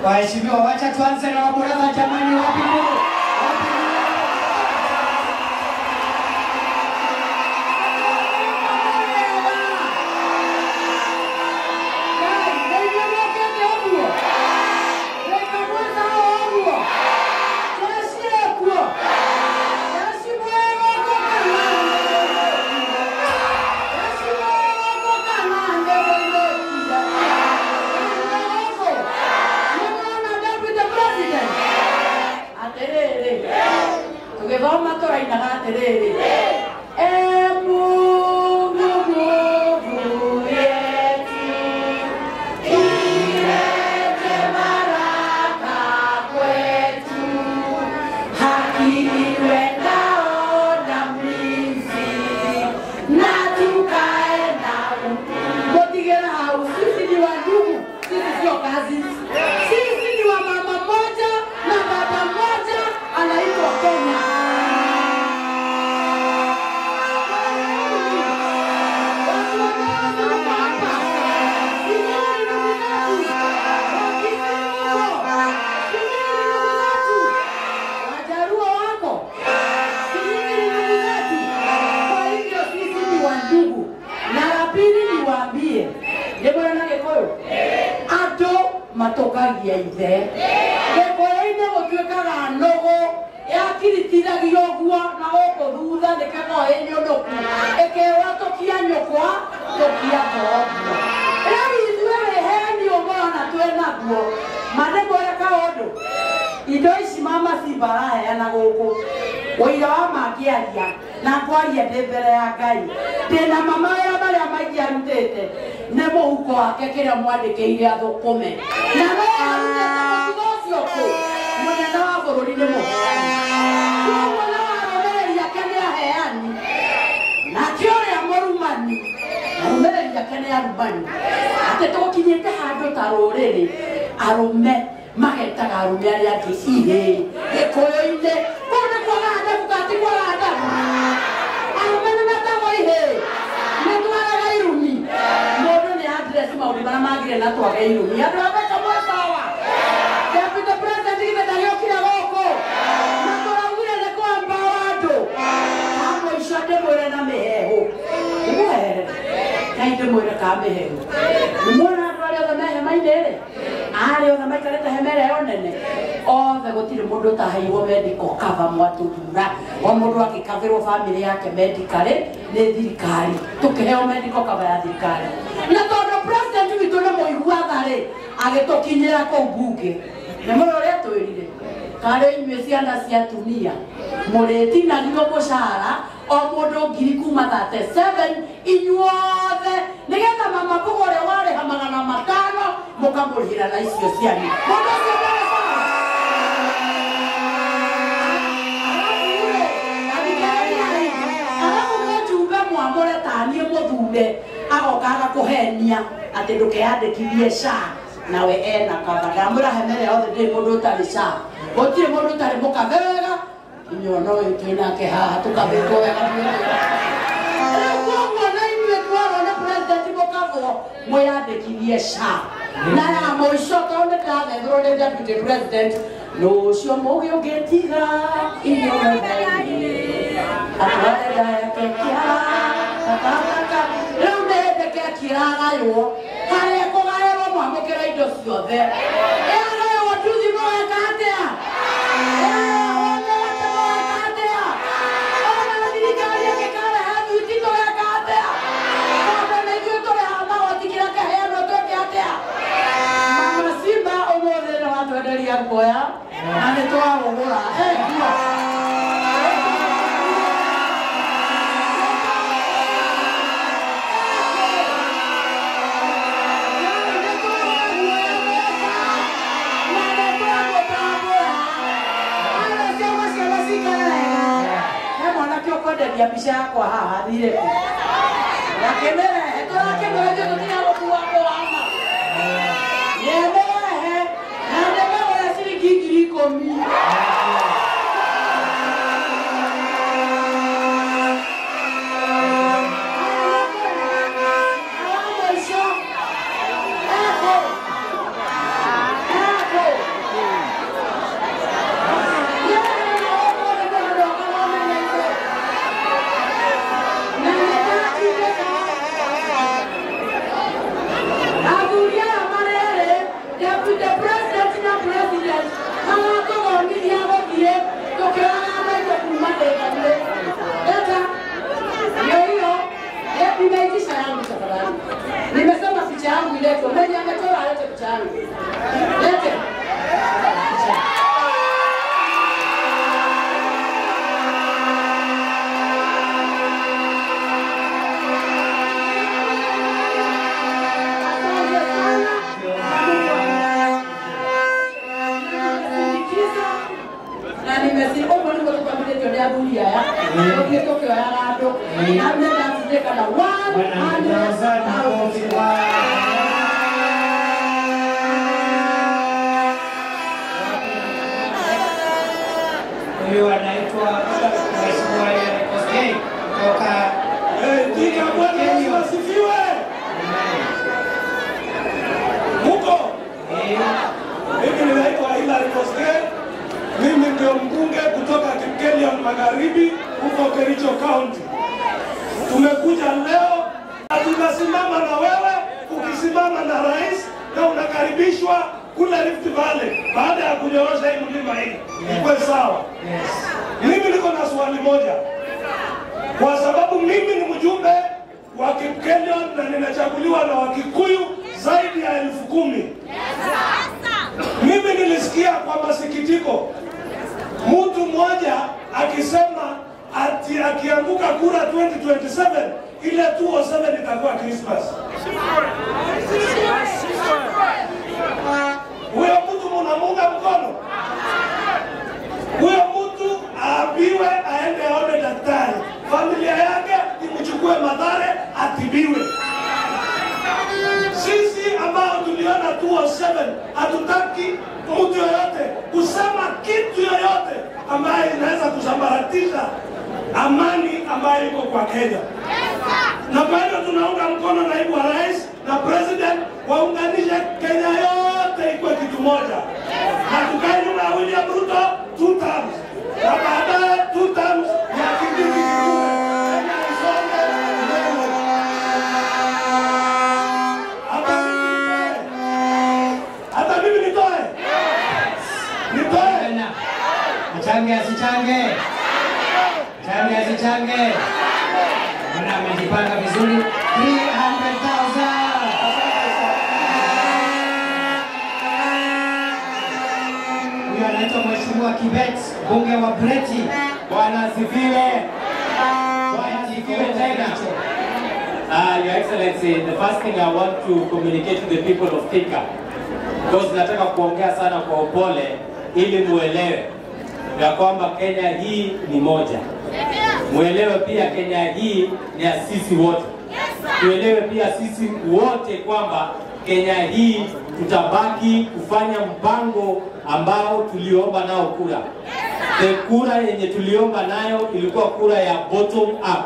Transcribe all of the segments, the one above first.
Waheshimiwa, wacha tuanze na waburadha jamani, wapi nuru? Wapi matokagia ithe gĩkũyũ-inĩ gũtuĩkaga nũgũ yakiritithagio ũguo na gũkũ thutha nĩkĩkoragwo ĩ nyũnũku ĩkĩrwo tũkia nyũkwa tũkia thoguo. Rĩu ithuĩ wĩheni ũmona twĩ naguo ma nĩmwĩre kaũndũ indo ici mama Simba araheana gũkũ ũira wa mangĩaria na kwaria ndĩ mbere ya Ngai ndĩna mawĩra marĩa maingĩ arutĩte nĩ mũhuko wake kĩrĩa mwandĩkĩire athũkũme na no arutĩte mũtugo ũcio kũ mũnene wa bũrũri nĩ mũheani koguo na arũmĩrĩri ake nĩ aheani nake ũrĩa mũrumani arũmĩrĩri ake nĩ arumani atĩ tũkinyĩte handũ ta rũrĩrĩ arũme magetaga arũme arĩa angĩ ihĩĩ gĩkũyũ-inĩ kũu nĩ kwaga adabu kana ti kwaga adabu arũme nĩ metagwo ihĩĩ nĩ twagaga irumi mũndũ nĩ address maũndũ marĩa magire na twage irumi andũ a Thika mwĩ sawa. Deputy President githĩ ndagĩũkire gũkũ na tũraugire nĩ kwambawa andũ ha mũico ndĩmwĩre na mĩheehũ ndĩmũhehere Ngai ndĩmwĩre ka mĩheehũ nĩmuona andũ arĩa othe me hema-inĩ rĩ arĩa othe maikarĩte hema ĩrĩa ĩyo nene othe gũtirĩ mũndũ ũtaheirwo medical cover mwatũthura o mũndũ agĩkavĩrwo bamĩrĩ yake medically nĩ thirikari tũkĩheo medical cover ya thirikari na tondũ president witũ nĩ mũigua tha rĩ agĩtũkinyĩra kũu mbunge nĩ mũrĩ ũrĩa twĩrire karĩ inyuĩ ciana cia atumia mũrĩtinagio mũcara o mũndũ ngiri kuma 37 inyuothe nĩgetha mama Mbuga ũrĩa warĩha 500 mũkamũrĩhĩra na icio cianyu mũndũ ũcio ndarĩ sawa. Arabu mũjumbe mwamũre taniĩ mũthure agoka agakũhenia atĩ ndũkeyandĩkithie SHA nawe ena kaba ndamwĩra hema ĩrĩa yothe ndĩrĩ mũndũ ũtarĩ SHA gũtirĩ mũndũ ũtarĩ mũkabe wega inyuĩ no ũyũ twĩ nake haha tũkabĩtwo wega rĩu koguo na inyuĩ twarwo nĩ president mũkabwo mwĩyandĩkithie SHA na ya mũico tondũ nĩ ndĩrathethũrwo nĩ deputy president nũcio mũgĩ ũngĩtiga inyuĩ atware nda yake kĩa rĩu nĩ hĩndĩ keki ĩragaywo harĩa ĩkũgaĩrwo mwamũkĩra indo ciothe ĩragaywo nduthi mũgeka atĩa ĩragaywo mĩgate mũgeka atĩa ona thirikari ĩngĩkarehe thuiti tũgeka atĩa tondũ nĩ ithuĩ tũrĩhaga magoti kĩrĩa kĩheanwo twĩke atĩa. Mama Simba ũmũthĩ nĩ watwenderia guoya na nĩ twawũgũra ĩguo. Kwenderia mbica yakwa haha thire kũ nakĩmĩrehe tũrakĩmĩrehe ithuĩ tũtiragũkua kũhana nĩmĩrehe na ndĩmĩgũre ciringi 10,000. Mũico na president maratũthomithia gũthiĩ tũkĩoyaga maitũ kuma Thĩka-inĩ. Leta ndio hiyo. Nimeitisha yangu tafadhali. Nimesema picha yangu iletwe. Mwenye amechora alete picha yangu. Lete. Picha. Asante sana. Nimesindikiza na ũguo nĩguo tũkwambĩrĩtio nĩ athuri aya tũthiĩ tũkĩoyaga andũ na nĩndatindĩka na 100,000. Huyu anaitwa Mheshimiwa Eric Kosgei kutoka Thika. Bwana Yesu asifiwe. Muko? Mimi ninaitwa Hilary Kosgei. Mimi ndio mbunge kutoka Kipkelion Magharibi huko Kericho County. Tumekuja leo na tunasimama na wewe, ukisimama na rais na unakaribishwa kule Rift Valley baada ya kunyorosha hii mlima hii. Ikuwe sawa. Yes. Mimi niko na swali moja. Kwa sababu mimi ni mjumbe wa Kipkelion na ninachaguliwa na Wakikuyu zaidi ya 10,000. Mimi nilisikia kwa masikitiko mtu mmoja akisema ati akianguka kura 2027 ile 207 itakuwa Christmas. Huyo mtu munamunga mkono? Huyo mtu aambiwe aende aone daktari, familia yake imchukue Mathare atibiwe. Sisi ambao tuliona 207 hatutaki mtu yoyote kusema kitu yoyote ambaye inaweza kusambaratisha amani ambayo iko kwa Kenya. Na kwa hivyo tunaunga mkono naibu wa rais na president waunganishe Kenya yote ikuwe kitu moja. Na tukae nyuma ya William Ruto 2 terms. Na baadaye 2 terms ya Kindiki Kithure. Kenya isonge mbele. Hata mimi nitoe. Hata mimi nitoe. Nitoe. Achange asichange? Change asichange? Bwana amejipanga vizuri. 300,000. Huyu anaitwa Mheshimiwa Kibet, mbunge wa Breti. Bwana asifiwe. Bwana asifiwe tena. Your Excellency, the first thing I want to communicate to the people of Thika, because nataka kuongea sana kwa upole ili muelewe ya kwamba Kenya hii ni moja. Muelewe pia Kenya hii ni ya sisi wote. Tuelewe pia sisi wote kwamba Kenya hii tutabaki kufanya mpango ambao tuliomba nao kura. The kura yenye tuliomba nayo ilikuwa kura ya bottom up.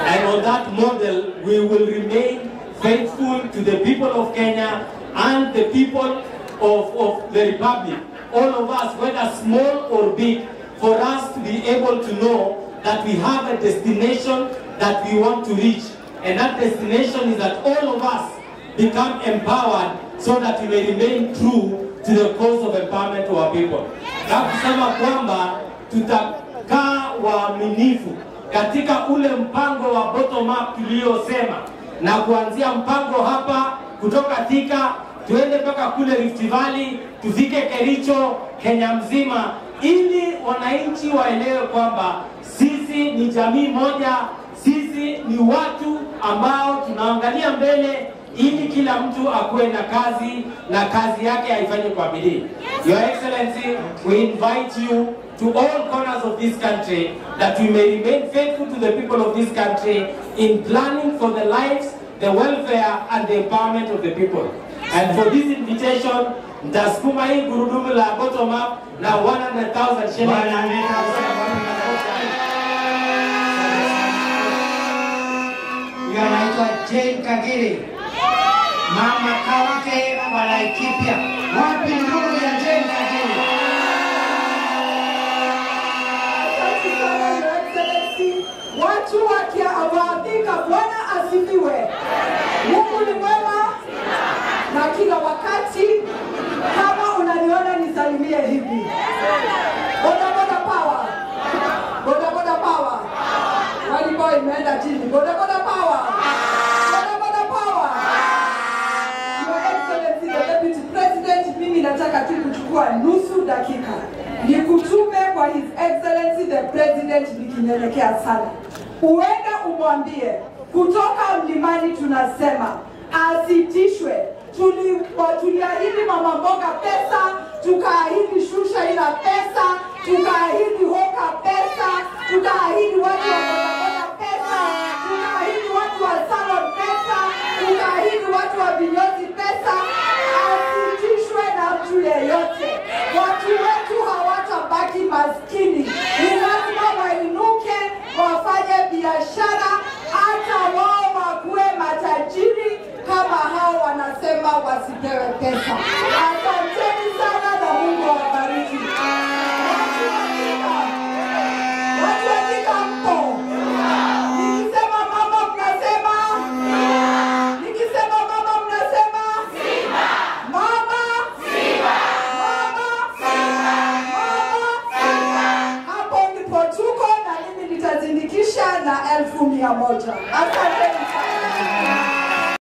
And on that model we will remain faithful to the people of Kenya and the people of the Republic. All of us, whether small or big, for us to be able to know that we have a destination that we want to reach. And that destination is that all of us become empowered so that we may remain true to the cause of empowerment to our people. Na kusema kwamba tutakaa waaminifu katika ule mpango wa bottom up tuliosema, na kuanzia mpango hapa kutoka Thika tuende mpaka kule Rift Valley, tufike Kericho, Kenya mzima, ili wananchi waelewe kwamba sisi ni jamii moja, sisi ni watu ambao tunaangalia mbele ili kila mtu akuwe na kazi na kazi yake aifanye kwa bidii. Your Excellency, we invite you to all corners of this country that we may remain faithful to the people of this country in planning for the lives, the welfare and the empowerment of the people. And for this invitation, nitasukuma hii gurudumu la bottom up na 100,000 shillings. Huyu anaitwa Jane Kagiri, mama kawake wa Laikipia. Wapi ndugu ya Jane Kagiri? Asante sana Your Excellency. Watu wa Thika, Bwana asifiwe. Mungu ni mwema na kila wakati. Kama unaniona chini. Boda boda power. Boda boda power. Your Excellency the Deputy President, mimi nataka tu kuchukua nusu dakika nikutume kwa His Excellency the President nikinyenyekea sana. Uende umwambie kutoka mlimani tunasema asitishwe. Tuliahidi mama mboga pesa, tukaahidi shusha ila pesa, tukaahidi hoka pesa, tukaahidi watu wa bodaboda pesa, tukaahidi watu wa salon pesa, tukaahidi watu wa vinyozi pesa. Asitishwe na mtu yeyote. Watu wetu hawatabaki maskini, ni lazima wainuke, wafanye biashara, hata wao wakuwe matajiri kama hao wanasema wasipewe pesa. Asanteni sana na Mungu awabariki. Watu wa Thika mpo? Nikisema mama mnasema? Nikisema mama mnasema? Mama? Mama? Mama? Hapo ndipo tuko na mimi nitazindikisha na 100,000. Asanteni sana.